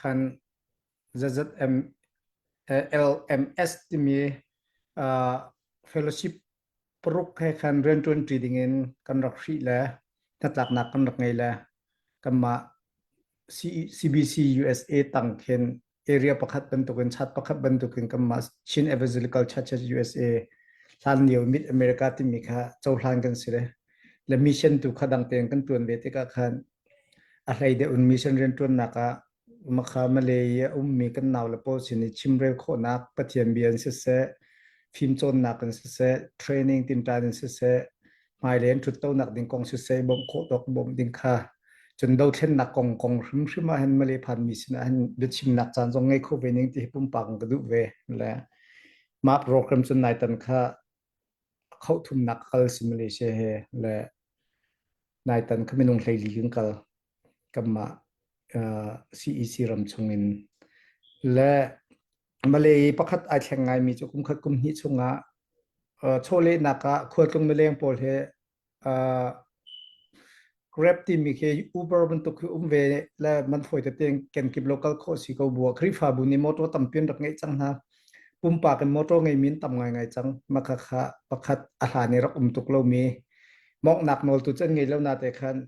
khan ZZM LMS timi fellowship paruk he khan rianṭuanṭi dingin kan rak hrih le hnatlaknak kan rak ngei le kanmah CBC USA tang khin area pakhat bantukin chat pakhat bantukin kanmah Chin Evangelical Churches USA hlan lio Mid America timi kha cohlan kan si le le mission tu kha dang tein kan ṭuan ve tikah khan a hlei deuh in mission rianṭuannak ah Makha Malay i a ummi kan naule pawl sin i chimrel khawhnak Pathian bia in siseh, fimcawnnak in siseh, training tinṭan in siseh, hmailei an ṭhuttonak ding kong siseh, bawmh khawh tawk bawmh ding kha cun dothlennak kong kong hrimhrim ah hin Malay phanmi sinah hin biachimnak caan zong ngei kho ve ning ti hi pumpak in ka duh ve. Le mah program cun naitan kha khohthumnak kal si Malaysia he le naitan kha minung 14 kan kal. Kanmah CEC ram chungin le Malay pakhat ai thleng ngaimi cu kum khat kum hnih chungah chawlehnak ah khualtlung mileng pawl he Grab timi khi Uber bantuk khi um ve le man fawi tete kenkip local khawh si ko bu ah Khrihfabu nih motor tampi an rak ngeih cang hna. Pumpak in motor ngeimi an tam ngaingai cang. Mah khakha pakhat a hlan i rak um tuk lomi mawnghnak nawl tu cu an ngei lo na te khan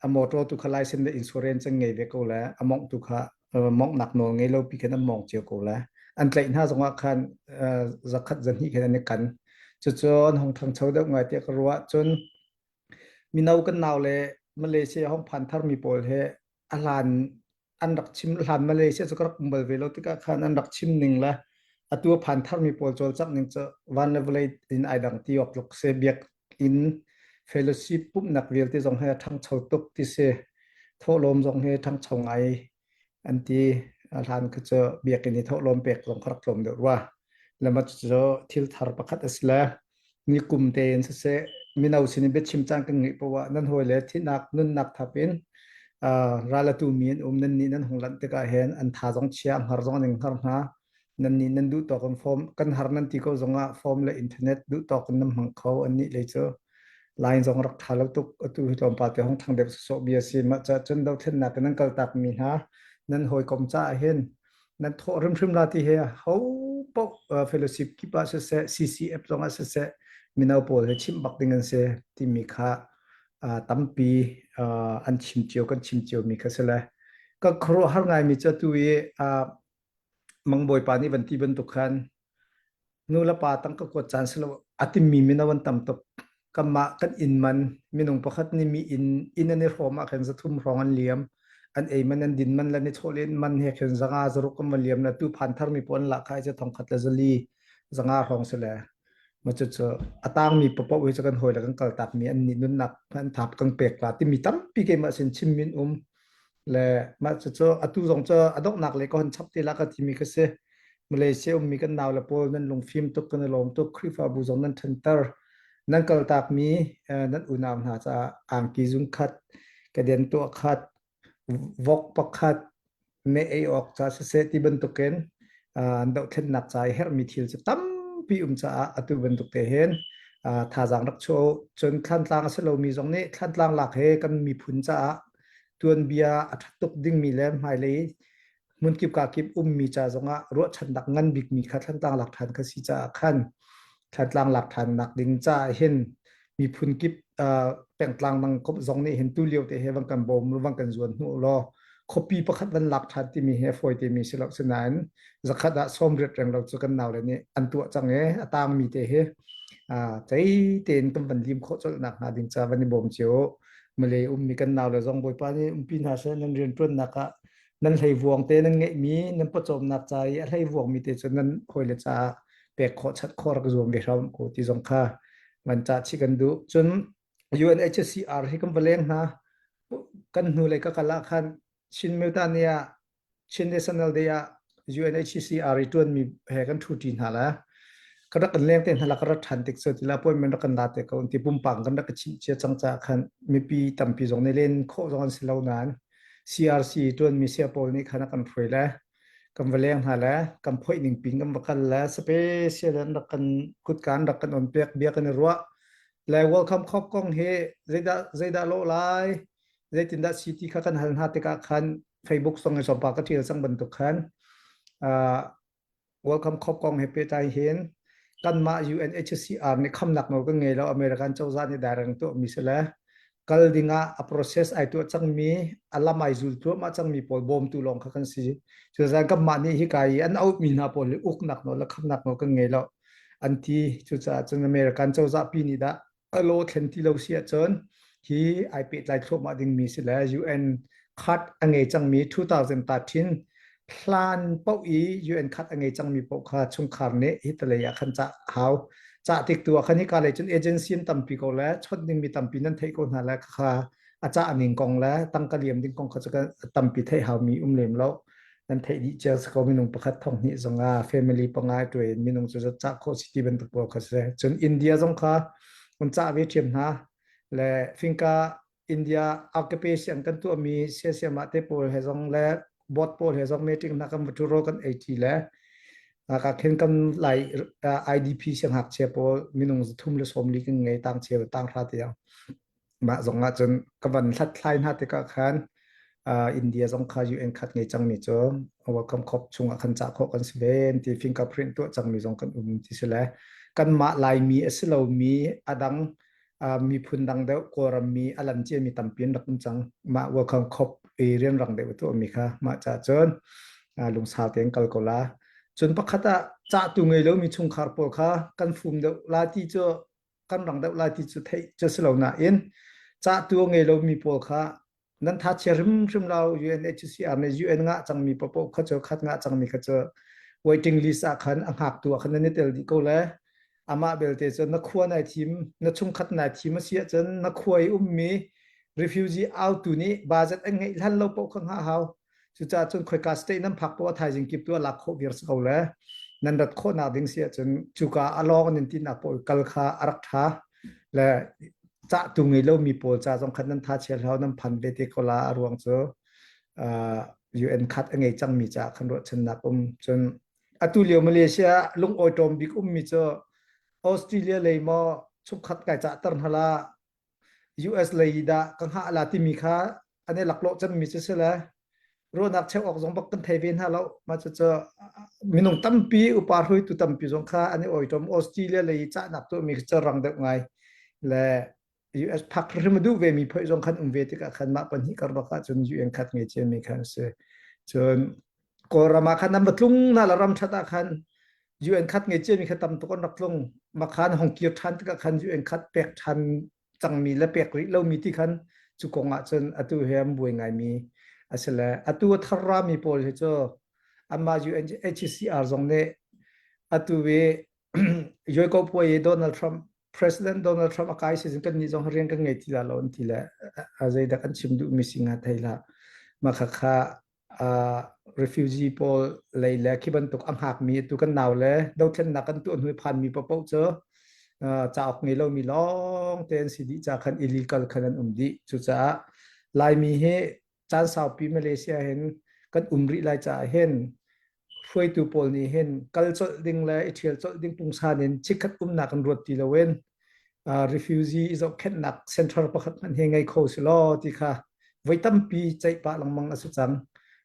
a motor tu kha license le insurance an ngei ve ko le a mongh tu kha monghnak nawl ngei lo pi khan an mong cio ko le an tlaih hna zongah khan zakhat zahnih khan an i kan. Cucu an hong ṭhangcho deuh ngai tiah ka ruah. Cun mino kan nau le Malaysia hong phan tharmi pawl he a hlan an rak chim hlan Malaysia cu ka rak um bal ve lo tikah khan an rak chim ning le atu a phan tharmi pawl cawlcangh ning cu van le vawlei in ai dang ti awk tluk se biak in fellowship pumhnak vialte zong he ṭhangcho tuk ti si thawhlawm zong he ṭhangcho ngai an ti. A hlan kha cu biakinn i thawhlawm pek zong kha rak tlawm deuh rua. Le mah cu thil thar pakhat a si le ni kum tein siseh mino sin in biachim caan kan ngeih poah nan hawile thihnak nunnak thap in ral a tu mi an um nan nih nan hung lanh tikah hin an tha zong chia hngar zong an in hngar hna. Nan nih nan duh tawk in form kan har nan ti ko zongah form le internet duh tawk in nan hmang kho. An nih lei cu line zong rak tha lo tuk. Atu hi tlawmpal te hong thang deuh sawsawh bia si. Mah ca cun dothlennak in nan kaltak mi hna nan hawikom caah hin nan thawh hrimhrim la ti he ho paoh fellowship kip ah siseh, CCF zong ah siseh, mino pawl he chimh bak ding an si timi kha tampi an chim cio kan chim cio mi kha si le ka khuaruahhar ngaimi cu atu i mangbawipa nih van ti bantuk khan nu le pa tangka kuat caan si lo a timmi mino an tam tuk. Kanmah kan inn man minung pakhat nih mi inn inn an i hrawm ah khin 300 hrawng an liam. An ei man, an din man le ni chawhlen man he khin 500 600 kan va liam le tu phan tharmi pawl an lah khai cu 1000 le 400 500 hrawng si le ma cu cu a tangmi paoh hi cu kan hawi le kan kaltak mi an nih nunnak an thap kan pek la timi tampi keimah sin chim min um le mah cucu atu zong cu a donghnak le ka hon chap te la ka timi ka si. Malaysia ummi kan nau le pawl nan lungfim tuk, kan i lawm tuk. Khrihfabu zong nan ṭhanter. Nan kaltakmi nan unau hna caah angki zung khat, keden tuah khat, vok pakhat, meh ei awk ca siseh ti bantukin an dohthlennak ca i herhmi thil cu tampi um caah atu bantuk te hin thazaang rak chuah u. Cun Thlantlang a si lomi zong nih Thlantlang lak he kan miphun caah tuanbia a ṭhat tuk dingmi le hmailei hmunkip kakip ummi ca zongah ruahchannak ngan bikmi kha Thlantlang lak ṭhan kha si caah khan Thlantlang lak ṭhannak ding caah hin miphun kip pengtlang dang zong nih hin tu lio te he van kan bawm van kan zuan hnu law khuapi pakhat van lak ṭhan timi hi a fawi timi si lo. Sinain zakhat ah 80 reng lo cu kan naule nih an tuah cang i a tangmi te hi cei tein kan van lim khawh colh nak hnga ding ca van i bawm cio. Malay ummi kan naule zong Bawipa nih umpi hna seh. Nan rianṭuannak ah nan hleivuang te nan ngeihmi nan pawcawmnak ca i a hleivuangmi te cu nan hawile caah pek khawh chat khawh rak zuam ve hram ko ti zong kha van cah chih kan duh. Cun UNHCR hi kan va leng hna. Kan hnulei ka kal ah khan Chin Mutani ah Chin National Day ah UNHCR i ṭuanmi he kan ṭhuṭi hna la. Ka rak kan leng te hna la, ka rak ṭhan tik cu tila appointment rak kan la te ko ti pumpak kan rak ka chimh cia cang caah khan mipi tampi zong nih len khawh zong an si lo nain CRC ṭuanmi sia pawl nih khan a kan hruai le kan va leng hna le kan phoih ning pin kan va kal le special an rak kan kutka an rak kan on pek, bia kan i ruah le welcome khop kong hi zeidah zeidah lawh lai, zeitindah si ti kha kan hal hna tikah khan. Facebook zong i pa ka ṭial cang bantuk khan Welcome Corps kong he pehtlai hin kanmah UNHCR nih khamnak nawl kan ngei lo American cozah nih daireng tuahmi si le kal dingah a process ai tuah cangmi a lam ai zul thluahmah cangmi pawl bawmtu lawng kha kan si. Cucaah kanmah nih hika i an auhmi hna pawl hi uknak nawl le khamnak nawl kan ngei lo an ti. Cucaah cun American cozah pi nih dah a law thlen ti lo si ahcun hi ai pehtlai thluahmah dingmi si le UN card a ngei cangmi 2013 hlan paoh i UN card a ngei cangmi paoh kha chungkhar nih hi talei ah khan cah hau. Cah tik tu ah khan hika lei cun agency an tampi ko le chawnh dingmi tampi nan theih ko hna le kha a cah ning kong le tangka liam ding kong kha cu tampi theih haumi um lem lo. Nan theih dih cia si ko minung pakhat thong hnih zong ah family panga tuai in minung cu zat cah khawh si ti bantuk pawl kha si. Cun India zong kha an cah ve ṭhiam hna le fingka India occupation kan tuahmi siasiamah te pawl he zong le board pawl he zong meeting hna kan va ṭhu kan ei ṭi le ka khin kan lai IDP siangngakchia pawl minung 340 kan ngei tang cheu tang hra tiang mah zong ah cun ka van hlathlai hna tikah khan India zong kha UN khat ngei cangmi cu Welcome Corps chungah khan cah khawh kan si ve ti fingerprint tuah cangmi zong kan um ti si le kanmah Laimi a si lomi a dang miphun dang deuh Kawlram mi a lan ciami tampi an rak um cang. Mah Welcome Corps i rianrang deuh tuahmi kha mah caah cun lungsau tein kal ko la. Cun pakhat ah cahtu ngei lomi chungkhar pawl kha kan fum deuh la ti cu kan rang deuh lai ti cu theih cu si lo nain cahtu a ngei lomi pawl kha nan tha chia hrimhrim lo UNHCR nih UN ngah cangmi paoh kha cu khat ngah cangmi kha cu waiting list ah khan a hngaktu ah khan nan i tel dih ko le amah belte cu na khua nai thim na chungkhat nai thim a si ahcun na khua i ummi refugee autu nih budget an ngeih hlan lo paoh kha hngah hau. Cucaah cun khoika state nan phak poah thaizing kip tu a lak khawh viar si ko le nan rat khawhnak ding si ahcun cuka a lawng nan tinak pawl kal kha a rak ṭha le cahtu ngei lomi pawl ca zong khan nan tha chia hlau nan phan ve te ko la a ruang cu UN khat a ngei cangmi caah khan ruahchannak um cun atu lio Malaysia lungawi bik ummi cu Australia lei maw chungkhat kai cahter hna la US lei dah ka hngah la timi kha an i laklawh cemmi cu si le ruahnak cheuh awk zong bak kan thei ve hna lo. Mah cucu minung tampi upa hruaitu tampi zong kha an i oitom. Australia lei i cahnak tuahmi cu rang deuh ngai le US phak hrim a duh ve mi phoi zong khan um ve tikah khan mah pahnih karlak ahcun UN khat ngei ciami khan a si. Cun Kawlram ah khan an va tlung na la ram ṭhat ah khan UN khat ngei ciami kha tam tuk an rak tlung. Makhan hong kir ṭhan tikah khan UN khat pek ṭhan cangmi le pek rih lomi ti khan cu kong ah cun atu he an buai ngaimi a si le atu a thar rami pawl hi cu anmah UNHCR zong nih atu i Yoi Ko Puai i Donald Trump President Donald Trump a kai season kan nih zong rian kan ngei ti la lo an ti le a zeidak an chim duhmi si nga thei hlah mah kha kha uh, refugee pawl lei le khi bantuk a hngakmi tu kan nau le dothlennak kan tuah hnu phanmi paoh cu uh, cauk ngei lomi lawng te an si dih ca khan illegal khan an um dih. Cucaah Laimi hi caan saupi Malaysia hin kan um rih lai caah hin hruaitu pawl nih hin kal colh ding le i ṭhial colh ding pungsan in chikkhat umnak kan ruat ti loin uh, refugee i zohkhenhnak center pakhat hmanh hi ngei kho si law ti kha voi tampi ceih pah lengmang a si cang.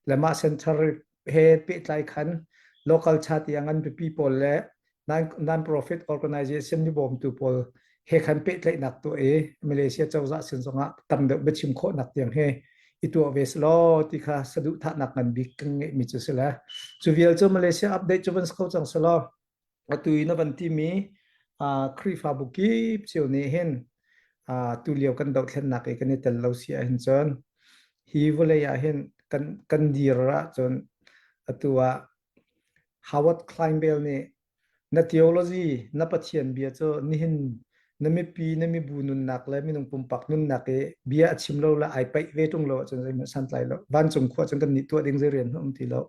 Le mah center he pehtlai khan local cha tiang an biapi pawl le non-profit organization mi bawmtu pawl he khan pehtlaihnak tuah i Malaysia cozah sin zongah tam deuh biachim khawhnak tiang he i tuah ve selaw ti kha saduhthahnak ngan bik kan ngeihmi cu si le cu vial cu Malaysia update cu van si kho cang selaw atu i na van timi Khrihfabu kip cio nih hin tulio kan dohthlennak i kan i tel lo si ahhin cun hi vawlei ah hin kan kan dir ahcun atu ah Howard Kleinbell nih na theology, na Pathian bia cu nihin na mipi, na mibu nunnak le minung pumpak nunnak i bia a chim lo le ai paih ve ṭung lo ahcun zeihmanh santlai lo. Vancung khua cun kan nih tuah ding zei rian hmanh um ti lo.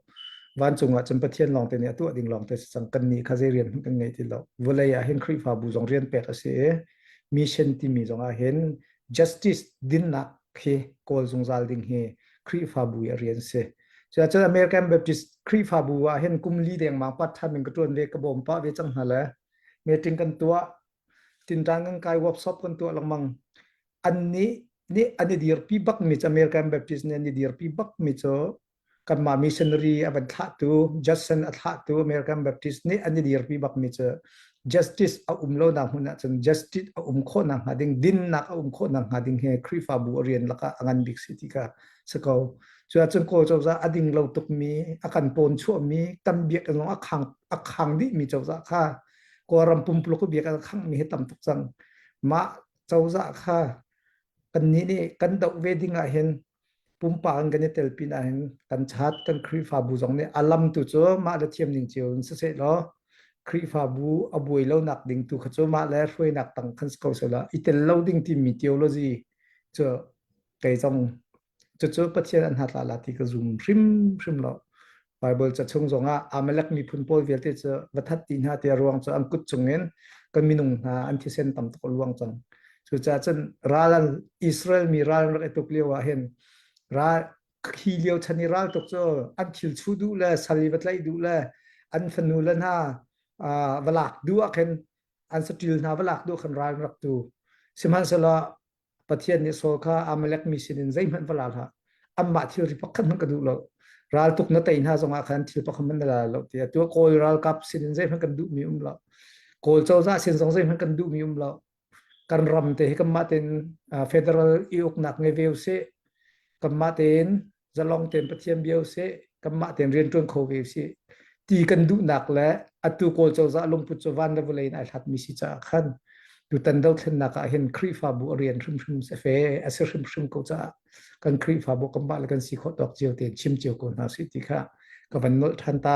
Vancung ah cun Pathian lawngte nih a tuah ding lawngte si cang. Kan nih kha zei rian hmanh kan ngei ti lo. Vawlei ah hin Khrihfabu zong rian pek a si i mission timi zong ah hin justice dinnak hi kawl zungzal ding hi Khrihfabu i a rian si. Cuacun American Baptist Khrihfabu ah hin kum li dengmang part time in ka ṭuan ve, ka bawm pah ve cang hna le meeting kan tuah, tinṭan kan kai, workshop kan tuah lengmang. An nih nih an i dirpi bakmi cu American Baptist nih an i dirpi bakmi cu kanmah missionary a van thlahtu Judson a thlahtu American Baptist nih an i dirpi bakmi cu justice a um lonak hmun ahcun justice a um khawh nakhnga ding dinnak a um khawh nakhnga ding he Khrihfabu a rian lakah a ngan bik si ti kha si ko. Cu ahcun Kawl cozah a ding lo tukmi a kan pawn chuahmi kan biakinn zong a khang a khang dihmi cozah kha Kawlram pumpuluk biakinn a khangmi hi tam tuk cang. Mah cozah kha kannih nih kan doh ve ding ah hin pumpak in kan i tel pin ah hin kan chat kan Khrihfabu zong nih a lam tu cu mah le thiam ning cio in siseh law Khrihfabu a buai lo nak ding tu kha cu mah le hruainak tang khan si ko sehla i tel lo ding timi theology cu kei zong cucu Pathian an hnatla la ti ka zum hrimhrim lo. Bible ca chung zongah Amalek miphun pawl vialte cu va that ti hna ti a ruang cu an kut chungin kan minung hna an thisen tam tuk a luang cang. Cucaah cun ral an Israel mi ral an rak i tuk lio ah hin ral khi lio chan i ral tuk cu an thil chuh duh le sal i va tlaih duh le an fanu le hna va lak duh ah khin an saṭil hna va lak duh khan ral an rak tu. Sihmanhsehlaw Pathian nih Saul kha Amalek mi sinin zeihmanh va la hlah. Anmah thilri pakhat hmanh ka duh lo. Raltuk na tei hna zongah khan thil pakhat hmanh na la lo tiah tu Kawl ralkap sinin zeihmanh kan duhmi um lo. Kawl cozah sin zong zeihmanh kan duhmi um lo. Kan ram te hi kanmah tein federal i uknak ngei ve usih. Kanmah tein zalong tein Pathian bia usih kanmah tein rianṭuan kho ve usih ti kan duhnak le atu Kawl cozah lungput cu van le vawlei in ai hlatmi si caah khan tutan dothlennak ah hin Khrihfabu a rian hrimhrim a fe a si hrimhrim ko caah kan Khrihfabu kanmah le kan si khawh tawk cio tein chim cio ko hna sih ti kha ka van nolh ṭhan ta.